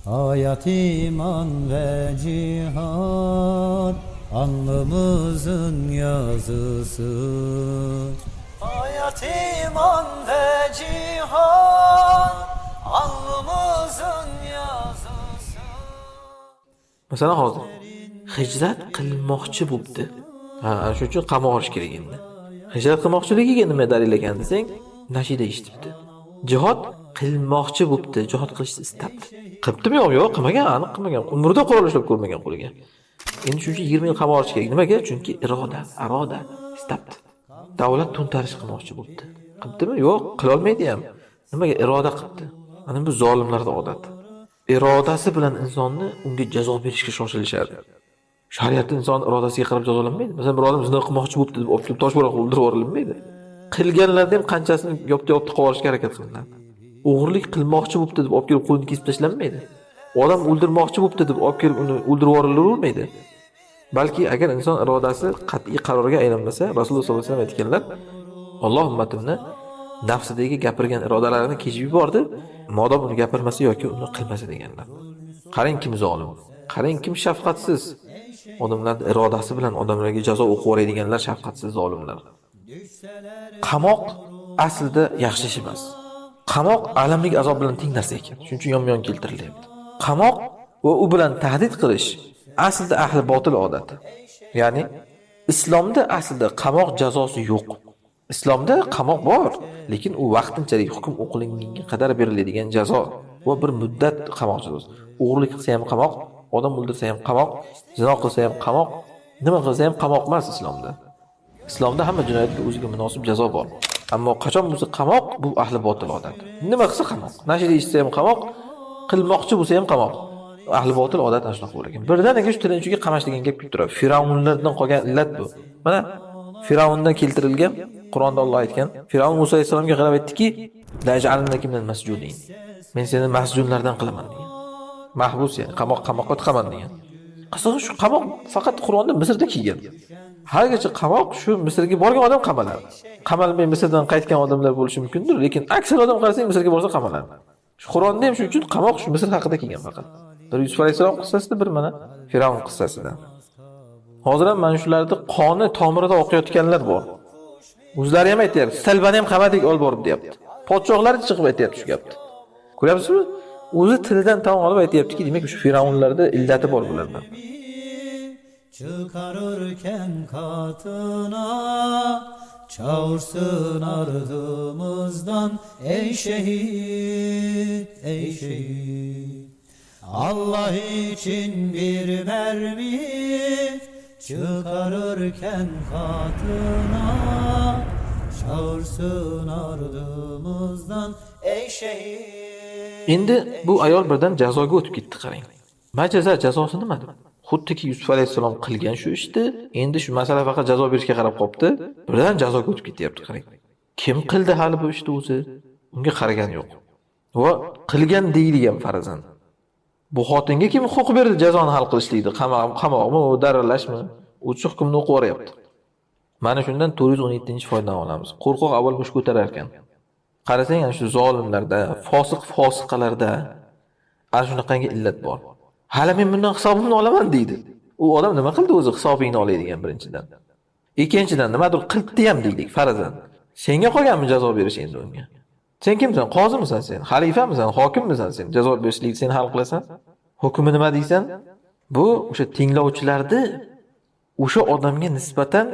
Hayat, iman ve cihad alnımızın yazısı. Hayat, iman ve cihad alnımızın yazısı. Masalan, hozir hijrat qilmoqchi bo'libdi. Ha, shuning uchun qamoq olish kerak endi. Hijrat qilmoqchiligiga nima dalil ekan desang, nashida eshitibdi. Jihod qilmoqchi bo'libdi, jihod qilishni istabdi. Qilibdimi yo'q? Yo'q, qilmagan, aniq qilmagan. Umrida qurol ushlab ko'rmagan qo'liga. Endi shuning uchun 20 yil qamoq olish kerak. Nimaga? Chunki iroda, aroda istabdi. Davlat to'ntarish qilmoqchi bo'libdi. Qilibdimi? Yo'q, qilolmaydi ham. Nimaga? Iroda qilibdi. Mana bu zolimlarda odati. Irodasi bilan insonni unga jazo berishga shoshilishadi. Shariatda inson irodasiga qarab jazolanmaydi. Masalan, bir odam zino qilmoqchi bo'libdi deb olib kelib toshbo'ron qilib o'ldirib yuborilmaydi. Qilganlarni ham qanchasini yopdi-yopdi qilib yuborishga harakat qilinadi. O'g'irlik qilmoqchi bo'libdi deb olib kelib qo'lini kesib tashlanmaydi. Odam o'ldirmoqchi bo'libdi deb olib kelib uni o'ldirib yuborilavermaydi. Balki agar inson irodasi qat'iy qarorga aylanmasa, Rasululloh sollallohu alayhi vasallam aytganlar, Alloh ummatimni nafsidagi gapirgan irodalarini kechib yubordi, modom uni gapirmasa yoki uni qilmasa deganlar. Qarang kim zolim, qarang kim shafqatsiz. Odamlar irodasi bilan odamlarga jazo o'qib yuboradiganlar shafqatsiz zolimlar. Qamoq aslida yaxshi ish emas. Qamoq alamlik azob bilan teng narsa ekan. Shuning uchun yonma-yon keltirilyapti. Qamoq va u bilan tahdid qilish aslida ahli botil odati. Ya'ni islomda aslida qamoq jazosi yo'q. Islomda qamoq bor, lekin u vaqtinchalik hukm o'qilinganga qadar beriladigan jazo va bir muddat qamoq jazosi. O'g'irlik qilsa ham qamoq, odam o'ldirsa ham qamoq, zino qilsa ham qamoq, nima qilsa ham qamoq emas islomda. Islomda hamma jinoyatga o'ziga munosib jazo bor. Ammo qachon bo'lsa qamoq, bu ahli botil odat. Nima qilsa qamoq. Nashida ichsa ham qamoq, qilmoqchi bo'lsa ham qamoq. Ahli botil odat ana shunaqa bo'lar ekan. Birdaniga shu tilini ichiga qamash degan gap kelib turadi. Fir'avnlardan qolgan illat bu. Mana Fir'avndan keltirilgan Qur'onda Alloh aytgan, Fir'avn Musa alayhissalomga qarab aytdiki, "La ja'alnaka minal masjunin." Men seni masjunlardan qilaman degan. Mahbus, ya'ni qamoq, qamoqqa tiqaman degan. Qizig'i shu qamoq faqat Qur'onda Misrda kelgan. Haligacha qamoq shu Misrga borgan odam qamaladi. Qamalmay Misrdan qaytgan odamlar bo'lishi mumkindir, lekin aksar odam qarasang Misrga borsa qamaladi. Shu Qur'onda ham shuning uchun qamoq shu Misr haqida kelgan faqat. Bir Yusuf alayhissalom qissasida, bir mana Fir'avn qissasida. Hozir ham mana shularni qoni tomirida oqayotganlar bor. O'zlari ham aytyapti, Salbani ham qamadik olib borib deyapti. Podshohlari chiqib aytyapti shu gapni. Ko'ryapsizmi? O'zi tilidan tan olib aytyaptiki, demak shu Fir'avnlarda illati bor bularda. Çıkarırken katına çağırsın ardımızdan ey şehit, ey şehit. Allah için bir mermi çıkarırken katına çağırsın ardımızdan ey şehit. Endi bu ayol birdan jazoga o'tib ketdi, qarang. Majaza jazosi nima deb? Xuddiki Yusuf alayhissalom qilgan shu ishni, endi shu masala faqat jazo berishga qarab qolibdi, birdan jazoga o'tib ketyapti, qarang. Kim qildi hali bu ishni o'zi? Unga qaragan yo'q. Va qilgan deyilgan farzand. Bu xotinga kim huquq berdi jazoni hal qilishlikni? Qamoqmi, daralashmi? O'zi hukmni o'qib yuboryapti. Mana shundan 417-foydani olamiz. Qo'rqoq avval musht ko'tarar ekan. Qarasang, ana shu zolimlarda, fosiq fosiqalarda ana shunaqangi illat bor. Hali men bundan hisobimni olaman deydi. U odam nima qildi o'zi hisobingni oladigan birinchidan. Ikkinchidan nimadir qildi ham deylik farazan. Senga qolganmi jazo berish endi unga? Sen kimsan? Qozimisan sen? Xalifamisan? Hokimmisan sen? Jazo berishlikni sen hal qilasan? Hukmi nima deysan? Bu o'sha tinglovchilarni o'sha odamga nisbatan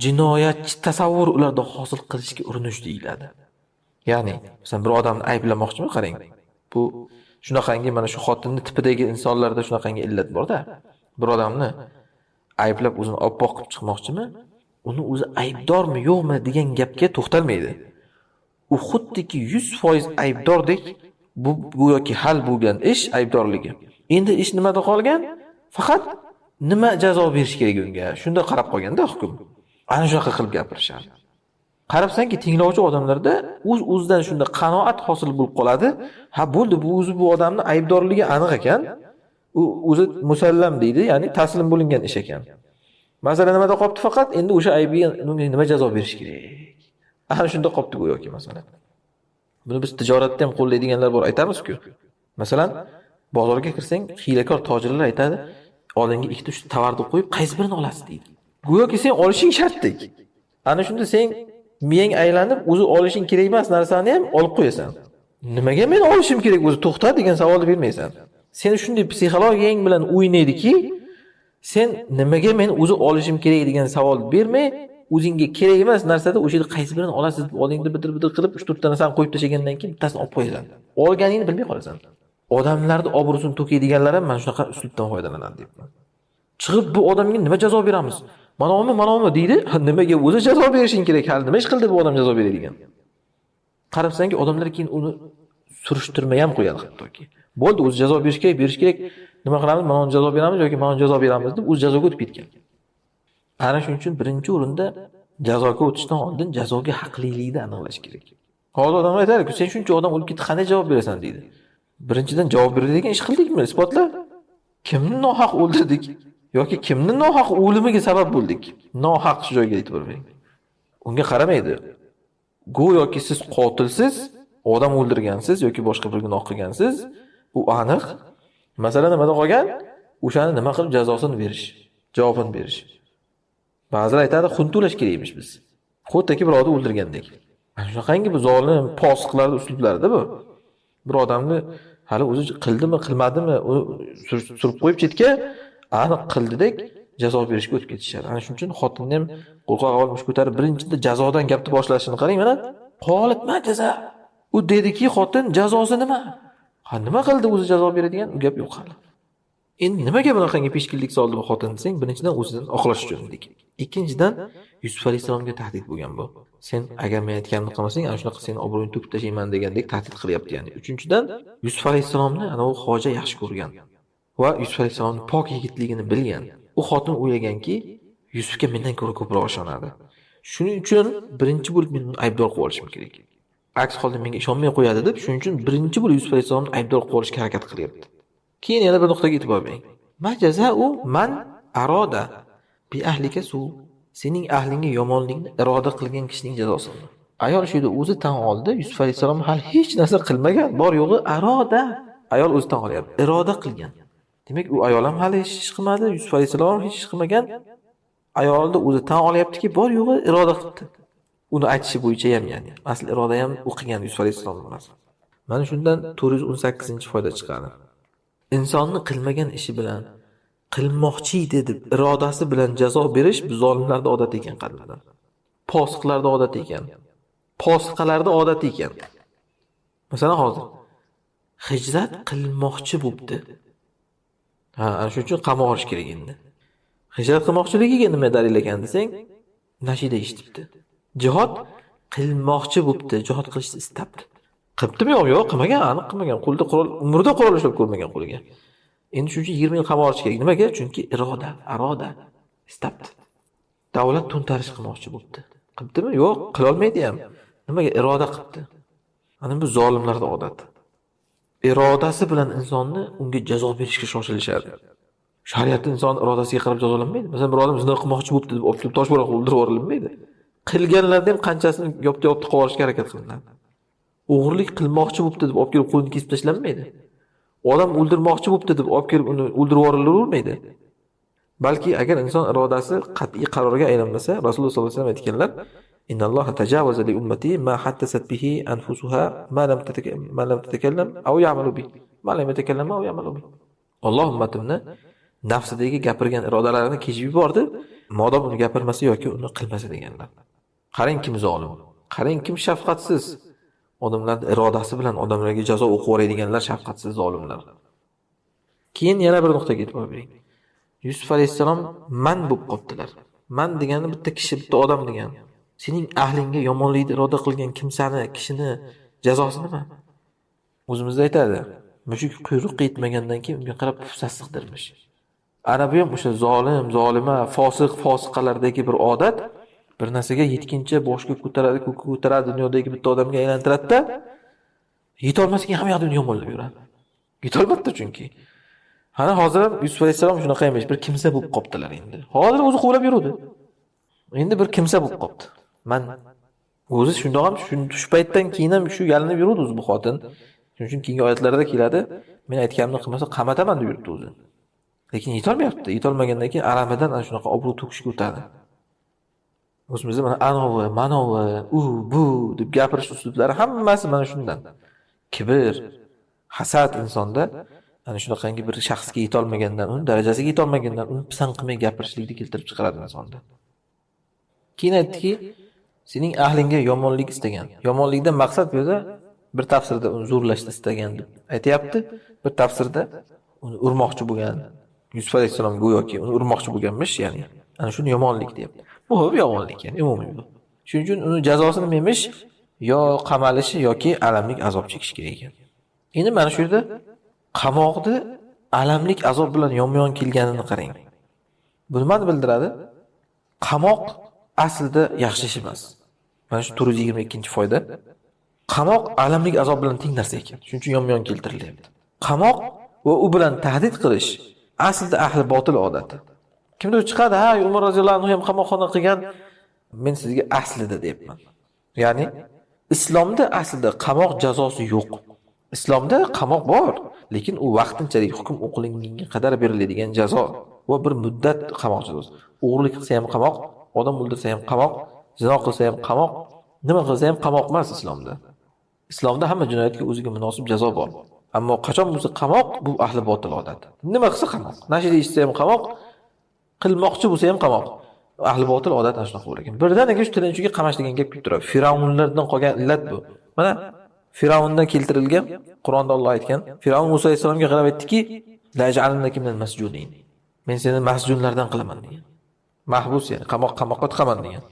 jinoyatchi tasavvur ularda hosil qilishga urinish deyiladi. Ya'ni, masalan, bir odamni ayblamoqchimi, qarang. Bu shunaqangi mana shu xotinni tipidagi insonlarda shunaqangi illat borda. Bir odamni ayblab o'zini oppoq qilib chiqmoqchimi? Uni o'zi aybdormi, yo'qmi degan gapga to'xtalmaydi. U xuddiki 100% aybdordek bu go'yoki hal bo'lgan ish aybdorligi. Endi ish nimada qolgan? Faqat nima jazo berish kerak unga? Shunda qarab qolganda hukm. Ana shunaqa qilib gapirishadi. Qarabsanki, tinglovchi odamlarda o'z-o'zidan shunda qanoat hosil bo'lib qoladi. Ha, bo'ldi, bu o'zi bu odamning aybdorligi aniq ekan. U o'zi musallam deydi, ya'ni taslim bo'lingan ish ekan. Masala nimada qolibdi faqat? Endi o'sha aybiga unga nima jazo berish kerak? Ana shunda qolibdi go'yoki masala. Buni biz tijoratda ham qo'llaydiganlar bor, aytamiz-ku. Masalan, Bozorga kirsang, hiylakor tojirlar aytadi, oldinga 2-3 tovarni qo'yib, qaysi birini olasiz deydi. Go'yoki sen olishing shartdek. Ana shunda sen miyang aylanib, o'zi olishing kerak emas narsani ham olib qo'yasan. Nimaga men olishim kerak o'zi, to'xta degan savolni bermaysan. Seni shunday psixologiyang bilan o'ynaydiki, sen nimaga men o'zi olishim kerak degan savol bermay, o'zingga kerak emas narsada o'sha yerda qaysi birini olasiz deb oldingda bidir-bidir qilib 3-4 ta narsani qo'yib tashlagandan keyin bittasini olib qo'yasan. Olganingni bilmay qolasan. Odamlarni obro'sini to'kaydiganlar ham mana shunaqa uslubdan foydalanadi deyapman. Chiqib bu odamga nima jazo beramiz? Manavmi, manavmi deydi. Nimaga o'zi jazo berishing kerak? Hali nima ish qildi bu odam jazo beradigan? Qarabsanki, odamlar keyin uni surishtirmay ham qo'yadi hattoki. Bo'ldi, o'zi jazo berish kerak, berish kerak. Nima qilamiz? Mana uni jazo beramiz yoki mana uni jazo beramiz deb o'zi jazoga o'tib ketgan. Ana shuning uchun birinchi o'rinda jazoga o'tishdan oldin jazoga haqlilikni aniqlash kerak. Hozir odamlar aytadi-ku, sen shuncha odam o'lib ketdi, qanday javob berasan deydi. Birinchidan javob beradigan ish qildikmi? Isbotla. Kimni nohaq o'ldirdik yoki kimni nohaq o'limiga sabab bo'ldik? Nohaq shu joyga e'tibor bering. Unga qaramaydi. Go'yoki siz qotilsiz, odam o'ldirgansiz yoki boshqa bir gunoh qilgansiz, u aniq. Masala nimada qolgan? O'shani nima qilib jazosini berish, javobini berish. Ba'zilar aytadi, xun to'lash kerak emish biz. Xuddiki birovni o'ldirgandek. Mana shunaqangi bu zolim posiqlarning uslublarida bu. Bir odamni hali o'zi qildimi, qilmadimi, uni surib qo'yib chetga, aniq qildidek jazo berishga o'tib ketishadi. Ana shuning uchun xotinni ham qo'rqoq avval mush ko'tarib birinchida jazodan gapni boshlashini qarang mana. Qolat ma jazo. U dediki, xotin jazosi nima? Ha, nima qildi o'zi jazo beradigan? U gap yo'q hali. Endi nimaga bunaqangi peshkillik soldi bu xotin desang, birinchidan o'zini oqlash uchun dedik. Ikkinchidan Yusuf alayhissalomga tahdid bo'lgan bu. Sen agar men aytganimni qilmasang, ana shunaqa seni obro'yingni to'kib tashlayman degandek tahdid qilyapti ya'ni. Uchinchidan Yusuf alayhissalomni ana u xoja yaxshi ko'rgan va Yusuf alayhissalomning pok yigitligini bilgan. U xotin o'ylaganki, Yusufga mendan ko'ra ko'proq ishonadi. Shuning uchun birinchi bo'lib men uni aybdor qilib olishim kerak. Aks holda menga ishonmay qo'yadi deb, shuning uchun birinchi bo'lib Yusuf alayhissalomni aybdor qilib olishga harakat qilyapti. Keyin yana bir nuqtaga e'tibor bering. Ma jazau man aroda bi ahlika su. Sening ahlingga yomonlikni iroda qilgan kishining jazosi. Ayol shu yerda o'zi tan oldi, Yusuf alayhissalom hali hech narsa qilmagan, bor yo'g'i aroda. Ayol o'zi tan olyapti, iroda qilgan. Demak, u ayol ham hali hech ish qilmadi, Yusuf alayhissalom ham hech ish qilmagan. Ayolni o'zi tan olyaptiki, bor yo'g'i iroda qildi. Uni aytishi bo'yicha ham ya'ni asl iroda ham u qilgan Yusuf alayhissalom narsa. Mana shundan 418-foyda chiqadi. Insonni qilmagan ishi bilan qilmoqchi edi deb irodasi bilan jazo berish bu zolimlarda odat ekan qadimdan. Posiqlarda odat ekan. Posiqalarda odat ekan. Masalan, hozir hijrat qilmoqchi bo'pti. Ha, ana shuning uchun qamoq olish kerak endi. Hijrat qilmoqchiligiga nima dalil ekan desang, nashida eshitibdi. Jihod qilmoqchi bo'pti, jihod qilishni istabdi. Qilibdimi yo'q? Yo'q, qilmagan, aniq qilmagan. Qo'lda qurol, umrida qurol ushlab ko'rmagan qo'liga. Endi shuning uchun 20 yil qamoq olish kerak. Nimaga? Chunki iroda, aroda istabdi. Davlat to'ntarish qilmoqchi bo'pti. Qilibdimi? Yo'q, qila olmaydi ham. Nimaga? Iroda qilibdi. Ana bu zolimlarda odat. Irodasi bilan insonni unga jazo berishga shoshilishadi. Shariatda inson irodasiga qarab jazolanmaydi. Masalan, bir odam zino qilmoqchi bo'libdi deb olib kelib toshbo'ron qilib o'ldirib yuborilmaydi. Qilganlarni ham qanchasini yopdi-yopdi qilib yuborishga harakat qilinadi. O'g'irlik qilmoqchi bo'libdi deb olib kelib qo'lini kesib tashlanmaydi. Odam o'ldirmoqchi bo'libdi deb olib kelib uni o'ldirib yuborilavermaydi. Balki agar inson irodasi qat'iy qarorga aylanmasa, Rasululloh sollallohu alayhi vasallam aytganlar: "Innalloha tajawaza li ummati ma haddasat bihi anfusuha ma lam tatakallam aw ya'malu bi. Ma lam yatakallam aw ya'malu bi." Alloh ummatimni nafsidagi gapirgan irodalarini kechib yubordi, modom uni gapirmasa yoki uni qilmasa deganlar. Qarang kim zolim, qarang kim shafqatsiz. Odamlar irodasi bilan odamlarga jazo o'qib yuboradiganlar shafqatsiz zolimlar. Keyin yana bir nuqtaga e'tibor bering. Yusuf alayhissalom man bo'lib qoldilar. Man degani bitta kishi, bitta odam degani. Sening ahlingga yomonlikni iroda qilgan kimsani, kishini jazosi nima? O'zimizda aytadi, mushuk quyruqqa yetmagandan keyin unga qarab puf sassiqdirmish. Ana bu ham o'sha zolim, zolima, fosiq, fosiqalardagi bir odat. Bir narsaga yetguncha boshga ko'taradi, ko'kka ko'taradi, dunyodagi bitta odamga aylantiradi-da, yetolmas ekan hamma yoqda uni yomonlab yuradi. Yetolmabdi chunki. Ana hozir ham Yusuf alayhissalom shunaqa emas, bir kimsa bo'lib qoptilar endi. Hozir o'zi quvlab yuruvdi. Endi bir kimsa bo'lib qopti. Man o'zi shundoq ham shu paytdan keyin ham shu yalinib yuruvdi o'zi bu xotin. Shuning uchun keyingi oyatlarda keladi, men aytganimni qilmasa qamataman deb yuribdi o'zi. Lekin yetolmayapti. Yetolmagandan keyin alamidan ana shunaqa obro' to'kishga o'tadi. O'zimizda mana anovi, manovi, u, bu deb gapirish uslublari hammasi mana shundan. Kibr, hasad insonda ana shunaqangi bir shaxsga yetolmagandan, uni darajasiga yetolmagandan, uni pisand qilmay gapirishlikni keltirib chiqaradi insonda. Keyin aytdiki, sening ahlingga yomonlik istagan. Yomonlikdan maqsad bu yerda bir tafsirda uni zo'rlashni istagan deb aytayapti, bir tafsirda uni urmoqchi bo'lgan. Yusuf alayhissalom go'yoki uni urmoqchi bo'lganmish, ya'ni ana shuni yomonlik deyapti. Bu yomonlik, ya'ni umumiy bu. Shuning uchun uni jazosi nima emish? Yo qamalishi yoki alamlik azob chekish kerak ekan. Endi mana shu yerda qamoqni alamlik azob bilan yonma-yon kelganini qarang. Bu nimani bildiradi? Qamoq aslida yaxshi ish emas. Mana shu 422-foyda. Qamoq alamlik azob bilan teng narsa ekan. Shuning uchun yonma-yon keltirilyapti. Qamoq va u bilan tahdid qilish aslida ahli botil odati. Kimdir chiqadi, ha, Umar roziyallohu anhu ham qamoqxona qilgan, men sizga aslida deyapman. Ya'ni islomda aslida qamoq jazosi yo'q. Islomda qamoq bor, lekin u vaqtinchalik hukm o'qilinganga qadar beriladigan jazo va bir muddat qamoq jazosi. O'g'irlik qilsa ham qamoq, odam o'ldirsa ham qamoq, zino qilsa ham qamoq, nima qilsa ham qamoq emas islomda. Islomda hamma jinoyatga o'ziga munosib jazo bor. Ammo qachon bo'lsa qamoq, bu ahli botil odat. Nima qilsa qamoq. Nashida ichsa ham qamoq, qilmoqchi bo'lsa ham qamoq. Ahli botil odat ana shunaqa bo'lar ekan. Birdaniga shu tilini ichiga qamash degan gap kelib turadi. Firavunlardan qolgan illat bu. Mana Firavundan keltirilgan, Qur'onda Alloh aytgan, Firavun Musa alayhissalomga qarab aytdiki, la ja'alnaka minal masjunin. Men seni masjunlardan qilaman degan. Mahbus, ya'ni qamoqqa tiqaman degan.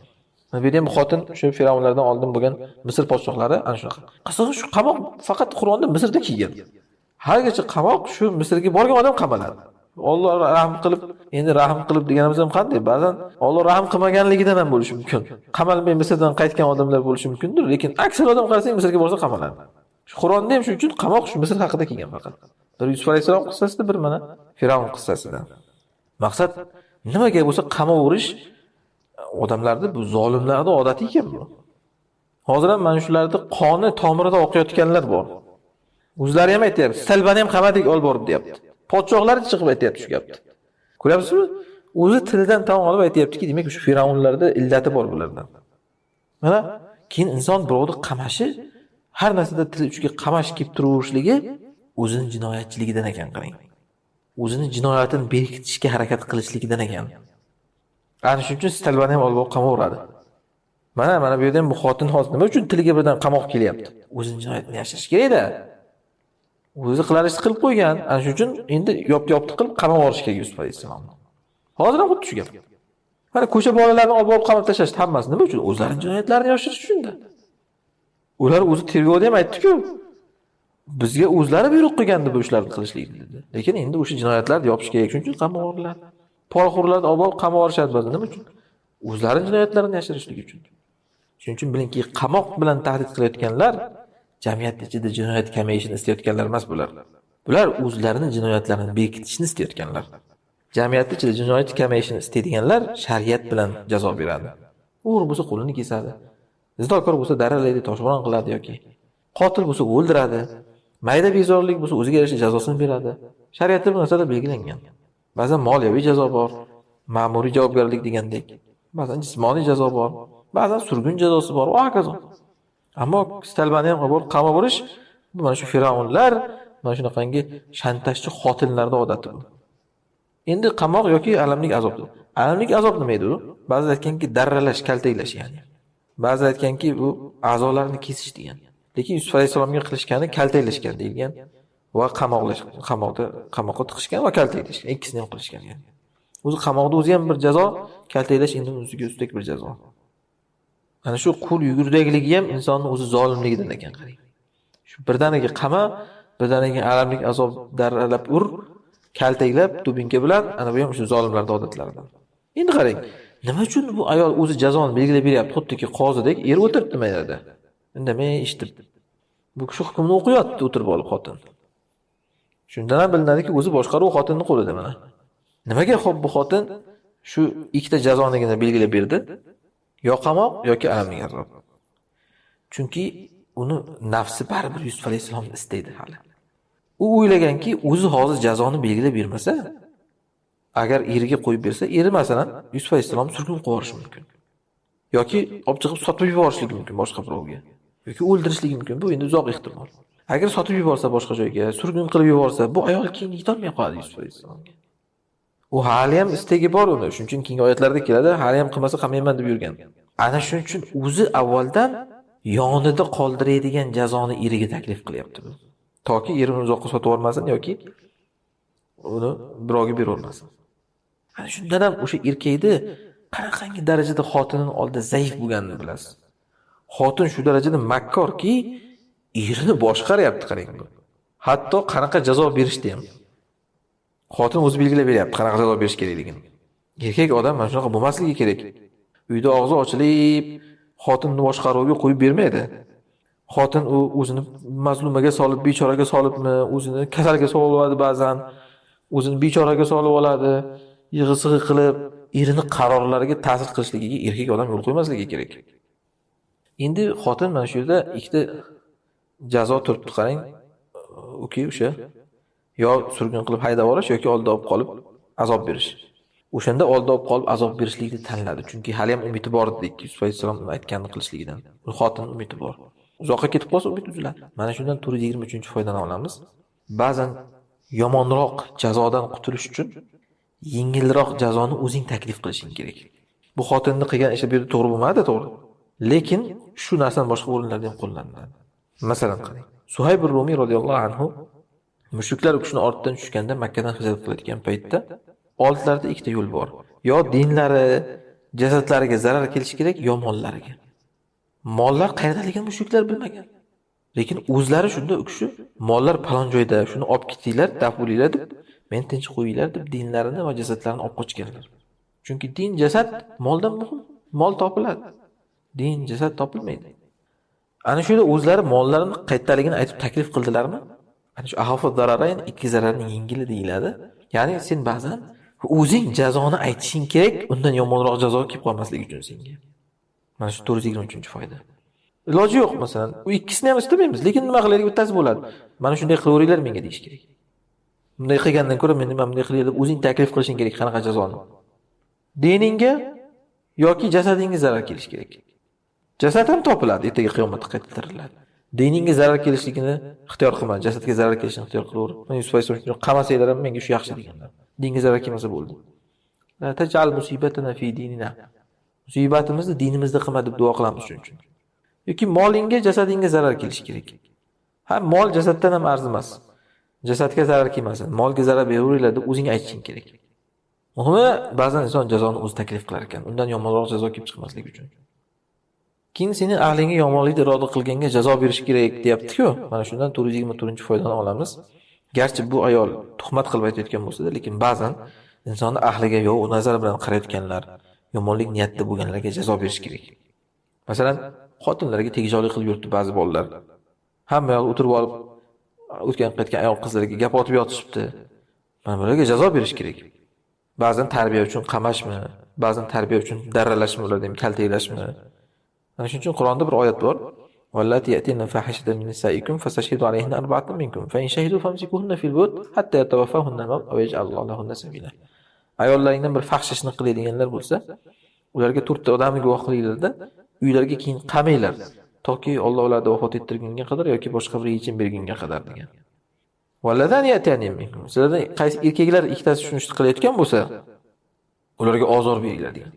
Mana bu yerda ham bu xotin shu Firavunlardan oldin bo'lgan Misr podshohlari ana shunaqa. Qizig'i shu qamoq faqat Qur'onda Misrda kelgan. Haligacha qamoq shu Misrga borgan odam qamaladi. Alloh rahm qilib, endi rahm qilib deganimiz ham qanday? Ba'zan Alloh rahm qilmaganligidan ham bo'lishi mumkin. Qamalmay Misrdan qaytgan odamlar bo'lishi mumkindir, lekin aksar odam qarasang Misrga borsa qamaladi. Shu Qur'onda ham shuning uchun qamoq shu Misr haqida kelgan faqat. Bir Yusuf alayhissalom qissasida, bir mana Firavun qissasida. Maqsad nimaga bo'lsa qamaverish odamlarda bu zolimlarning odati ekan bu. Hozir ham mana shularda qoni tomirida oqayotganlar bor. O'zlari ham aytyapti, Salbani ham qamadik olib borib deyapti. Podshohlar chiqib aytyapti shu gapni. Ko'ryapsizmi? O'zi tilidan tan olib aytyaptiki, demak shu Firavunlarda illati bor bulardan. Mana keyin inson birovni qamashi, har narsada til uchiga qamash kelib turaverishligi o'zini jinoyatchiligidan ekan, qarang. O'zini jinoyatini berkitishga harakat qilishligidan ekan. Ana shuning uchun Stalbani ham olib qamaveradi. Mana bu yerda ham bu xotin hozir nima uchun tiliga birdan qamoq kelyapti? O'zini jinoyatini yashirish kerak-da. O'zi qilar ishni qilib qo'ygan. Ana shuning uchun endi yopti qilib qamab yuborish kerak Yusuf alayhissalomni. Hozir ham xuddi shu gap. Mana ko'cha bolalarini olib borib qamab tashlashdi hammasi. Nima uchun? O'zlarining jinoyatlarini yashirish uchun-da. Ular o'zi tergovda ham aytdi-ku, bizga o'zlari buyruq qilgandi bu ishlarni qilishlikni dedi. Lekin endi o'sha jinoyatlarni yopish kerak, shuning uchun qamab yuboriladi. Poraxo'rlarni olib borib qamab yuborishadi ba'zan. Nima uchun? O'zlarining jinoyatlarini yashirishlik uchun. Shuning uchun bilingki, qamoq bilan tahdid qilayotganlar jamiyat ichida jinoyat kamayishini istayotganlar emas bular. Bular o'zlarining jinoyatlarini bekitishni istayotganlar. Jamiyat ichida jinoyat kamayishini istaydiganlar shariat bilan jazo beradi. O'g'ri bo'lsa qo'lini kesadi. Zinokor bo'lsa daralaydi, toshbo'ron qiladi yoki qotil bo'lsa o'ldiradi. Mayda bezorlik bo'lsa o'ziga yarasha jazosini beradi. Shariatda bu narsalar belgilangan. Ba'zan moliyaviy jazo bor, ma'muriy javobgarlik degandek. Ba'zan jismoniy jazo bor, ba'zan surgun jazosi bor va hokazo. Ammo Stalbani ham qabul qamab borish bu mana shu Firavunlar, mana shunaqangi shantajchi xotinlarning odati bu. Endi qamoq yoki alamlik azob. Alamlik azob nima edi u? Ba'zilar aytganki darralash, kaltaklash ya'ni. Ba'zilar aytganki bu a'zolarni kesish degan. Lekin Yusuf alayhissalomga qilishgani kaltaklashgan deyilgan va qamoqlash, qamoqqa tiqishgan va kaltaklashgan. Ikkisini ham qilishgan ya'ni. O'zi qamoqda o'zi ham bir jazo, kaltaklash endi o'ziga ustak bir jazo. Ana shu qo'l yugurdagligi ham insonning o'zi zolimligidan ekan, qarang. Shu birdaniga qama, birdaniga alamlik azob darralab ur, kaltaklab dubinka bilan, ana bu ham shu zolimlarning odatlaridan. Endi qarang, nima uchun bu ayol o'zi jazoni belgilab beryapti, xuddiki qozidek er o'tiribdi mayda. Indamay eshitib. Bu kishi hukmni o'qiyapti o'tirib olib xotin. Shundan ham bilinadiki, o'zi boshqaruv xotinning qo'lida mana. Nimaga xo'p bu xotin shu ikkita jazonigina belgilab berdi? Yo qamoq yoki alamlik azob. Chunki Uni nafsi baribir Yusuf alayhissalomni istaydi hali. U o'ylaganki, o'zi hozir jazoni belgilab bermasa, agar eriga qo'yib bersa, eri masalan Yusuf alayhissalomni surgun qilib yuborishi mumkin. Yoki olib chiqib sotib yuborishligi mumkin boshqa birovga. Yoki o'ldirishligi mumkin. Bu endi uzoq ehtimol. Agar sotib yuborsa boshqa joyga, surgun qilib yuborsa, bu ayol keyin yetolmay qoladi Yusuf alayhissalomga. U hali ham istagi bor uni. Shuning uchun keyingi oyatlarda keladi, hali ham qilmasa qilmayman deb yurgan. Ana shuning uchun o'zi avvaldan yonida qoldiradigan jazoni eriga taklif qilyapti bu. Toki erini uzoqqa sotib yubormasin yoki uni birovga beravermasin. Ana shundan ham o'sha erkakni qanaqangi darajada xotinining oldida zaif bo'lganini bilasiz. Xotin shu darajada makkorki, erini boshqaryapti, qarang bu. Hatto qanaqa jazo berishdi ham. Xotin o'zi belgilab beryapti qanaqa jazo berish kerakligini. Erkak odam mana shunaqa bo'lmasligi kerak. Uyda og'zi ochilib, xotinni boshqaruvga qo'yib bermaydi. Xotin u o'zini mazlumaga solib, bechoraga solibmi, o'zini kasalga solib oladi ba'zan, o'zini bechoraga solib oladi, yig'i-sig'i qilib, erini qarorlariga ta'sir qilishligiga erkak odam yo'l qo'ymasligi kerak. Endi xotin mana shu yerda ikkita jazo turibdi, qarang. Okey, o'sha yo surgun qilib haydab yuborish yoki oldida olib qolib azob berish. O'shanda oldida olib qolib azob berishlikni tanladi. Chunki hali ham umidi bor dedik, Yusuf alayhissalom aytganini qilishligidan. Xotin umidi bor. Uzoqqa ketib qolsa umid uziladi. Mana shundan 423-foydani olamiz. Ba'zan yomonroq jazodan qutulish uchun yengilroq jazoni o'zing taklif qilishing kerak. Bu xotinni qilgan ishi bu yerda to'g'ri bo'lmadi, to'g'ri. Lekin shu narsani boshqa o'rinlarda ham qo'llaniladi. Masalan qarang. Suhayb Rumiy radhiyallohu anhu mushriklar u kishini ortidan tushganda Makkadan hijrat qilayotgan paytda oldlarida ikkita yo'l bor. Yo dinlari, jasadlariga zarar kelishi kerak, yo mollariga. Mollar qayerdaligini mushriklar bilmagan. Lekin o'zlari shunda u kishi mollar falon joyda, shuni olib ketinglar, daf bo'linglar deb, men tinch qo'yinglar deb dinlarini va jasadlarini olib qochganlar. Chunki din, jasad moldan muhim. Mol topiladi. Din, jasad topilmaydi. Ana shu yerda o'zlari mollarini qayerdaligini aytib taklif qildilarmi? Ana shu axafu dararayn, ikki zararning yengili deyiladi. Ya'ni sen ba'zan o'zing jazoni aytishing kerak, undan yomonroq jazo kelib qolmasligi uchun senga. Mana shu 423-foyda. Iloji yo'q masalan. U ikkisini ham istamaymiz, lekin nima qilaylik, bittasi bo'ladi. Mana shunday qilaveringlar menga deyish kerak. Bunday qilgandan ko'ra men nima bunday qilay deb o'zing taklif qilishing kerak qanaqa jazoni. Diningga yoki jasadingga zarar kelishi kerak. Jasad ham topiladi, ertaga qiyomatda qayta tiriladi. Diningga zarar kelishligini ixtiyor qilma, jasadga zarar kelishini ixtiyor qilaver. Men Yusuf alayhissalom qamasanglar ham menga shu yaxshi deganlar. Dinga zarar kelmasa bo'ldi. La taj'al musibatana fi dinina. Musibatimizni dinimizda qilma deb duo qilamiz shuning uchun. Yoki molingga, jasadingga zarar kelishi kerak. Ha, mol jasaddan ham arzimas. Jasadga zarar kelmasin, molga zarar beraveringlar deb o'zing aytishing kerak. Muhimi, ba'zan inson jazoni o'zi taklif qilar ekan, undan yomonroq jazo kelib chiqmasligi uchun. Keyin seni ahlingga yomonlikni iroda qilganga jazo berish kerak deyapti-ku. Mana shundan 424-foydani olamiz. Garchi bu ayol tuhmat qilib aytayotgan bo'lsa-da, lekin ba'zan insonni ahliga yov nazar bilan qarayotganlar, yomonlik niyatda bo'lganlarga jazo berish kerak. Masalan, xotinlarga tegajog'lik qilib yuribdi ba'zi bolalar. Hamma yoq o'tirib olib o'tgan qaytgan ayol qizlarga gap otib yotishibdi. Mana bularga jazo berish kerak. Ba'zan tarbiya uchun qamashmi, ba'zan tarbiya uchun darralashmi, ularni ham kaltaklashmi. Mana shuning uchun Qur'onda bir oyat bor. Vallati yatina fahishatan min nisaikum fastashidu alayhinna arba'atan minkum fa in shahidu famsikuhunna fil buyut hatta yatawaffahunna al-maut aw yaj'alallahu lahunna sabila. Ayollaringdan bir fahsh ishni qiladiganlar bo'lsa, ularga 4 ta odamni guvoh qilinglarda, uylarga keyin qamanglar, toki Alloh ularni vafot ettirgunga qadar yoki boshqa bir yechim bergunga qadar degan. Valladan yatani minkum. Sizlardan qaysi erkaklar ikkitasi shuni ishni qilayotgan bo'lsa, ularga ozor beringlar degan.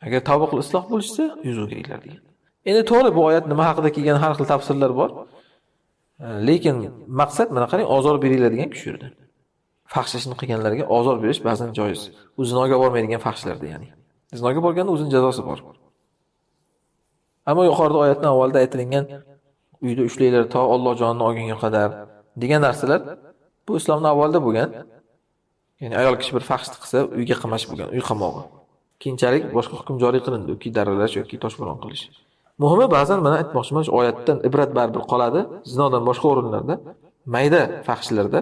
Agar tavba qilib isloh bo'lishsa, yuz o'giringlar degan. Endi to'g'ri, bu oyat nima haqida kelgan har xil tafsirlar bor. Lekin maqsad mana qarang, ozor beringlar degan shu yerda. Fahsh ishni qilganlarga ozor berish ba'zan joiz. U zinoga bormaydigan fahshlarda, ya'ni. Zinoga borganda o'zining jazosi bor. Ammo yuqorida oyatning avvalida aytilgan uyda ushlanglar to Alloh jonini olgunga qadar degan narsalar bu islomning avvalida bo'lgan. Ya'ni ayol kishi bir fahshlik qilsa, uyga qamash bo'lgan, uy qamog'i. Keyinchalik boshqa hukm joriy qilindi, yoki darralash yoki toshbo'ron qilish. Muhimi ba'zan mana aytmoqchiman, shu oyatdan ibrat baribir qoladi, zinodan boshqa o'rinlarda, mayda fahshlarda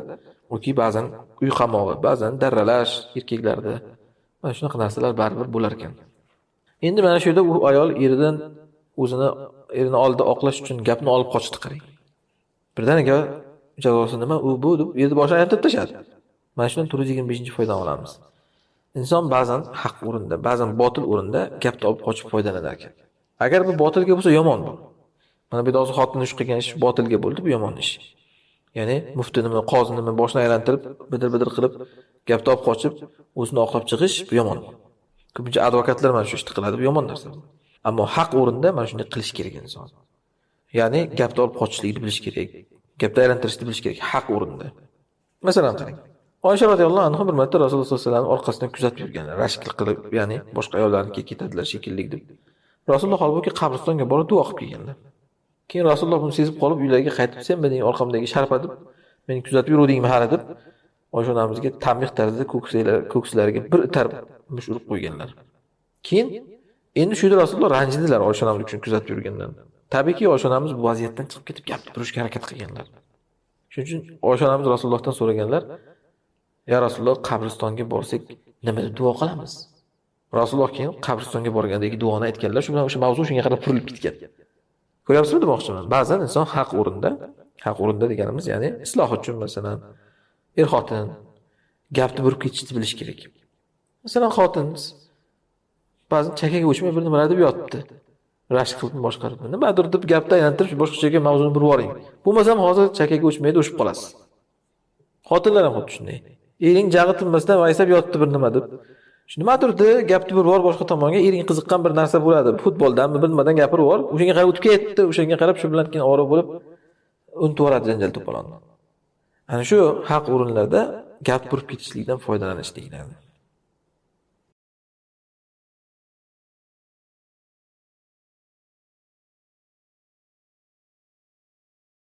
yoki ba'zan uy qamog'i, ba'zan darralash erkaklarda. Mana shunaqa narsalar baribir bo'lar ekan. Endi mana shu yerda u ayol eridan o'zini erini oldida oqlash uchun gapni olib qochdi, qarang. Birdaniga jazosi nima, u bu deb yerni boshini aylantirib tashladi. Mana shundan 425-foydani olamiz. Inson ba'zan haq o'rinda, ba'zan botil o'rinda gapni olib qochib foydalanar ekan. Agar bu botilga bo'lsa, yomon bu. Mana bu yerda hozir xotinni shu qilgan ish botilga bo'ldi, bu yomon ish. Ya'ni muftinimi, qozinimi boshini aylantirib, bidir-bidir qilib, gapni olib qochib, o'zini oqlab chiqish bu yomon. Ko'pincha advokatlar mana shu ishni qiladi, bu yomon narsa. Ammo haq o'rinda mana shunday qilish kerak inson. Ya'ni gapni olib qochishlikni bilish kerak, gapni aylantirishni bilish kerak haq o'rinda. Masalan, qarang. Oysha roziyallohu anha bir marta Rasululloh sollallohu alayhi vasallam orqasidan kuzatib yurganlar, rashk qilib, ya'ni boshqa ayollarnikiga ketadilar shekilli deb. Rasululloh holbuki qabristonga borib duo qilib kelganlar. Keyin Rasululloh buni sezib qolib, uylariga qaytib, sen mening orqamdagi sharpa deb meni kuzatib yuruvdingmi hali deb Oysha onamizga tanbeh tarzida ko'kslariga bir itarib mush urib qo'yganlar. Keyin endi shu yerda Rasululloh ranjidilar Oysha onamiz uchun kuzatib yurgandan. Tabiiyki Oysha onamiz bu vaziyatdan chiqib ketib gapni burishga harakat qilganlar. Shuning uchun Oysha onamiz Rasulullohdan so'raganlar: "Ya Rasululloh, qabristonga borsak nima deb duo qilamiz?" Rasululloh keyin qabristonga borgandagi duoni aytganlar, shu bilan o'sha mavzu shunga qarab burilib ketgan. Ko'ryapsizmi demoqchiman? Ba'zan inson haq o'rinda, haq o'rinda deganimiz, ya'ni isloh uchun masalan, er-xotin gapni burib ketishni bilish kerak. Masalan, xotinimiz ba'zan chakaga o'chmay bir nimalar deb yotibdi. Rashk qilib boshqarib, nimadir deb gapni aylantirib boshqa joyga mavzuni burib yuboring. Bo'lmasam hozir chakaga o'chmaydi, o'shib qolasiz. Xotinlar ham xuddi shunday. Ering jag'i tinmasdan vaysab yotdi bir nima deb. Shu nimadir gapni burib yubor boshqa tomonga, ering qiziqqan bir narsa bo'ladi. Futboldanmi, bir nimadan gapirib yubor, o'shanga qarab o'tib ketdi, o'shanga qarab shu bilan keyin ovora bo'lib unutib yuboradi janjal to'polonni. Ana shu haq o'rinlarda gap burib ketishlikdan foydalanish deyiladi.